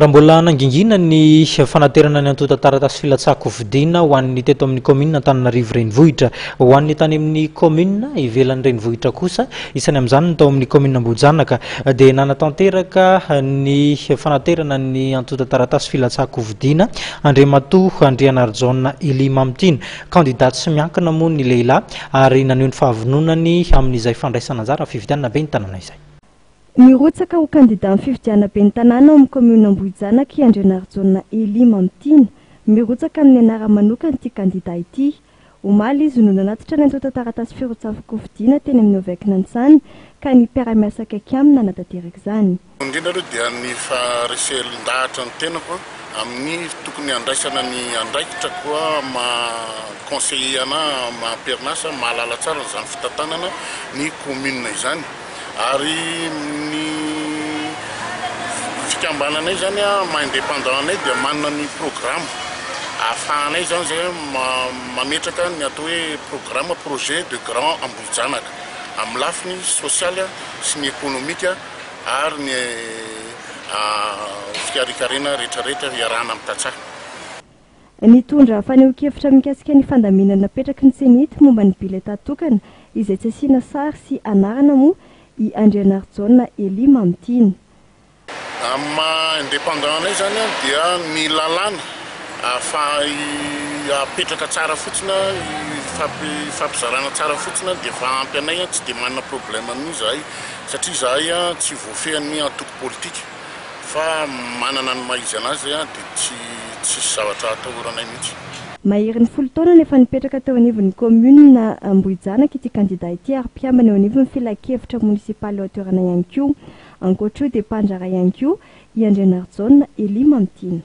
Raha mbola nangingina ny fanaterana ny antontan-taratasy filatsahan-kofidina ho an'ny teto amin'ny kaominina Antananarivo Renivohitra, ho an'ny tany amin'ny kaominina ivelan'ny renivohitra kosa, isany amin'izany ny tao amin'ny kaominina Ambohijanaka, dia nanatanteraka ny fanaterana ny antontan-taratasy filatsahan-kofidina Andriamatoa Andrianarijaona Elie Mamitiana. Kandida tsy miankina moa ny lehilahy ary naneho ny fahavononany amin'izay fandraisana anjara amin'ny fifidianana ben'ny tanàna izay. Nirotsaka ho kandida amin'ny fifidianana ben'ny tanàna ao amin'ny kaominina Ambohijanaka i Andrianarijaona Elie Mamitiana. Mirotsaka amin'ny anarany manokana ity kandida ity. Omaly izy no nanatitra ny antontan-taratasy firotsahan-kofidina teny amin'ny OVEC Nansana ka ny mpiara-miasa akaiky aminy nanatanteraka izany. Indrindra aloha dia ny fahareselin-dahatra ny tenako amin'ny tokony handraisana ny andraikitra koa maha conseiller anah maha am-perinasa mahalala tsara an'izany fitantanana ny commune izany. Ary ny fikambananay zany maha indépendant anay dia manana ny programme ahafahanay zany zay mametraka ny atao hoe programme projet de grand Ambohijanaka amin'ny lafiny sosialy sy ny ekonomika ary ny fikarikarena rehetrarehetra iarahana amin'ny tantsaha. Nitondra fanehoan-kevitra mikasika ny fandaminana napetraky ny Cenit momba ny biletà tokana izay tsy asiana sary sy anarana moa i Andrianarijaona Elie Mamitiana. Amin'ny maha indépendant anay izany dia ny lalàna apetraka tsara fotsiny, ifampizarana tsara fotsiny dia efa ampy anay, tsy dia manana problème amin'io izahay satria izahay tsy voafehin'ny antoko politika. Fa manana ny maha izy anazy dia tsy tsisy zavatra atahoranay mihitsy. Maherin'ny folo taona no efa nipetraka teo anivon'ny kaominina Ambohijanaka ity kandida ity ary mpikambana eo anivon'ny filankevitra monisipaly ao an-toerana ihany koa. Ankoatra io dia mpandraharaha ihany koa i Andrianarijaona Elie Mamitiana.